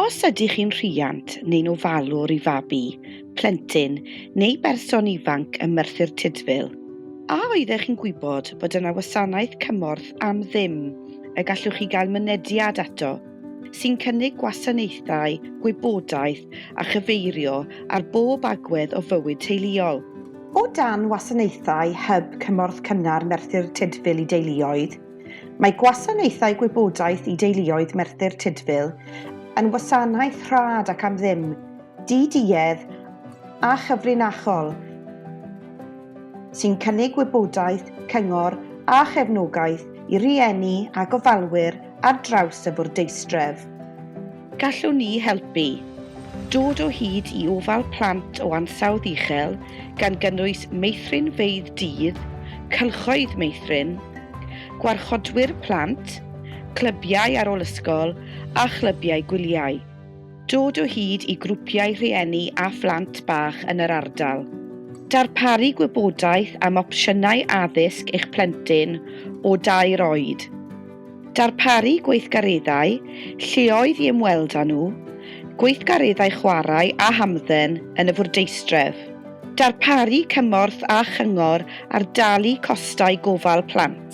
Os ydych chi'n rhiant neu'n ofalwr i fabi, plentyn neu berson ifanc ym Merthyr Tudful, a oeddech chi'n gwybod bod yna wasanaeth cymorth am ddim y gallwch chi gael mynediad ato, sy'n cynnig gwasanaethau, gwybodaeth a chyfeirio ar bob agwedd o fywyd teuluol? O dan wasanaethau Hyb Cymorth Cynnar Merthyr Tudful i Deuluoedd, Mae Gwasanaethau Gwybodaeth i Deuluoedd Merthyr Tudful yn wasanaeth rhad ac am ddim, di-duedd a chyfrinachol sy'n cynnig gwybodaeth, cyngor a chefnogaeth i rieni a gofalwyr ar draws y fwrdeistref. Gallwn ni helpu. Dod o hyd i ofal plant o ansawdd uchel, gan gynnwys meithrinfeydd dydd, cylchoedd meithrin, gwarchodwyr plant, clybiau ar ôl ysgol a chlybiau gwyliau. Dod o hyd i grwpiau rhieni a phlant bach yn yr ardal. Darparu gwybodaeth am opsiynau addysg eich plentyn o dair oed. Darparu gweithgareddau, lleoedd i ymweld â nhw, gweithgareddau chwarae a hamdden yn y fwrdeistref. Darparu cymorth a chyngor ar dalu costau gofal plant.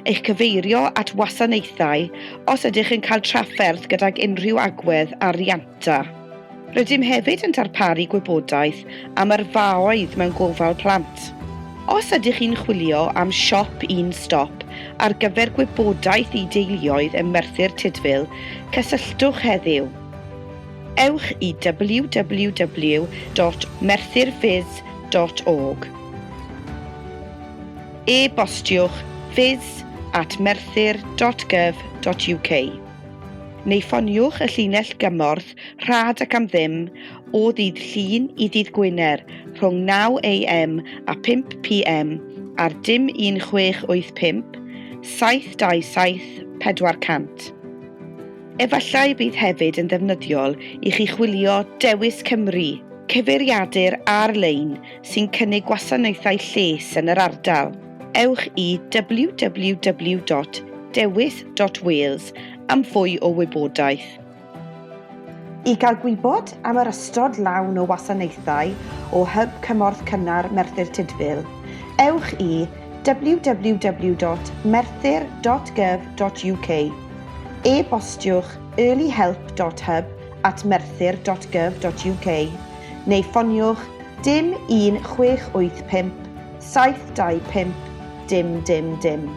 Eich cyfeirio at wasanaethau os ydych yn cael trafferth gydag unrhyw agwedd ar rianta. Rydym hefyd yn darparu gwybodaeth am yrfaoedd mewn gofal plant. Os ydych chi'n chwilio am siop un stop ar gyfer gwybodaeth i deuluoedd ym Merthyr Tudful, cysylltwch heddiw. Ewch i www.merthyrfizz .org. E-bostiwch fizz@merthyr.gov.uk. Neu ffoniwch y llinell gymorth rhad ac am ddim o ddydd Llun i ddydd Gwener rhwng 9am a 5pm ar dim 1685 727 400. Efallai bydd hefyd yn ddefnyddiol i chi chwilio Dewis Cymru, cyfeiriadur ar-lein sy'n cynnig gwasanaethau lles yn yr ardal. Ewch i www.dewis.wales am fwy o wybodaeth. I gael gwybod am yr ystod lawn o wasanaethau o Hyb Cymorth Cynnar Merthyr Tudful, ewch i www.merthyr.gov.uk, e-bostiwch earlyhelp.hub@merthyr.gov.uk neu ffoniwch dim 1685 725 dim dim dim.